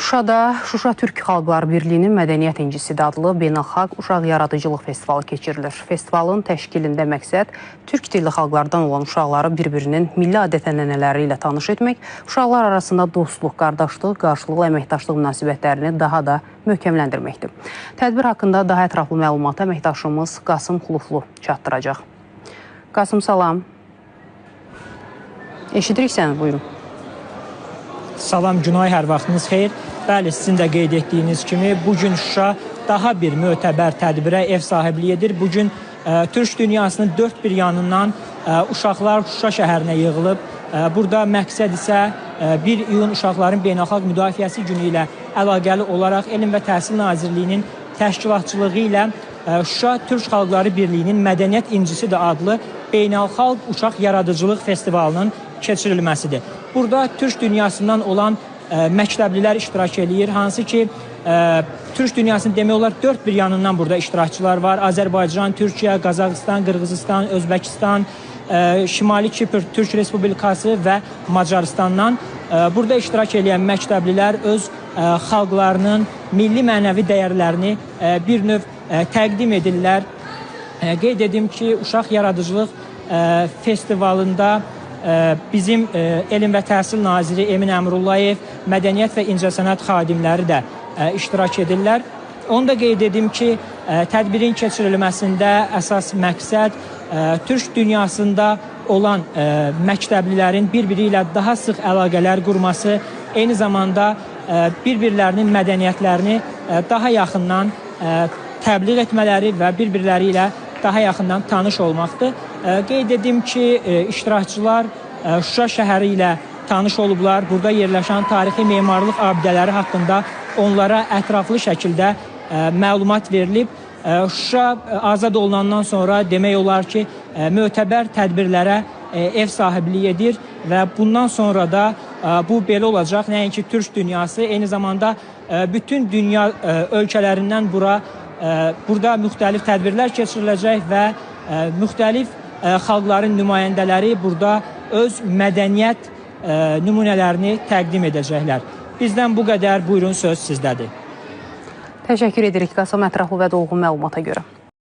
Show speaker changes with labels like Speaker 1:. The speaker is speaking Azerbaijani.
Speaker 1: Şuşada Şuşa Türk Xalqları Birliyinin Mədəniyyət İncisi adlı beynəlxalq uşaq yaradıcılıq festivalı keçirilir. Festivalın təşkilində məqsəd türk dilli xalqlardan olan uşaqları bir-birinin milli adət-ənənələri ilə tanış etmək, uşaqlar arasında dostluq, qardaşlıq, qarşılıqlı əməkdaşlıq münasibətlərini daha da möhkəmləndirməkdir. Tədbir haqqında daha ətraflı məlumatı əməkdaşımız Qasım Xuluflu çatdıracaq. Qasım, salam. Eşidirik səni, buyurun.
Speaker 2: Salam Günay, hər vaxtınız xeyir. Bəli, sizin də qeyd etdiyiniz kimi bugün Şuşa daha bir mötəbər tədbirə ev sahibliyi edir. Bugün Türk dünyasının dörd bir yanından uşaqlar Şuşa şəhərinə yığılıb. Burada məqsəd isə 1 iyun Uşaqların Beynəlxalq Müdafiəsi Günü ilə əlaqəli olaraq Elm və Təhsil Nazirliyinin təşkilatçılığı ilə Şuşa Türk Xalqları Birliyinin Mədəniyyət İncisi də adlı Beynəlxalq Uşaq Yaradıcılıq Festivalının keçirilməsidir. Burada Türk dünyasından olan məktəblilər iştirak eləyir. Hansı ki, Türk dünyasının demək olar dörd bir yanından burada iştirakçılar var. Azərbaycan, Türkiyə, Qazaxıstan, Qırğızistan, Özbəkistan, Şimali Kipr Türk Respublikası və Macarıstandan. Burada iştirak eləyən məktəblilər öz xalqlarının milli mənəvi dəyərlərini bir növ təqdim edirlər. Qeyd edim ki, Uşaq Yaradıcılıq Festivalında bizim Elm və Təhsil Naziri Emin Əmrullayev, mədəniyyət və incəsənət xadimləri də iştirak edirlər. Onu da qeyd edim ki, tədbirin keçirilməsində əsas məqsəd Türk dünyasında olan məktəblilərin bir-biri ilə daha sıx əlaqələr qurması, eyni zamanda bir-birlərinin mədəniyyətlərini daha yaxından təbliğ etmələri və bir-birləri ilə daha yaxından tanış olmaqdır. Qeyd edim ki, iştirakçılar Şuşa şəhəri ilə tanış olublar. Burada yerləşən tarixi memarlıq abidələri haqqında onlara ətraflı şəkildə məlumat verilib. Şuşa azad olunandan sonra demək olar ki, mötəbər tədbirlərə ev sahibliyi edir və bundan sonra da bu belə olacaq. Nəinki Türk dünyası, eyni zamanda bütün dünya ölkələrindən burada müxtəlif tədbirlər keçiriləcək və müxtəlif xalqların nümayəndələri burada öz mədəniyyət nümunələrini təqdim edəcəklər. Bizdən bu qədər. Buyurun, söz sizdədir.
Speaker 1: Təşəkkür edirik Qasım, ətraflı və dolğun məlumata görə.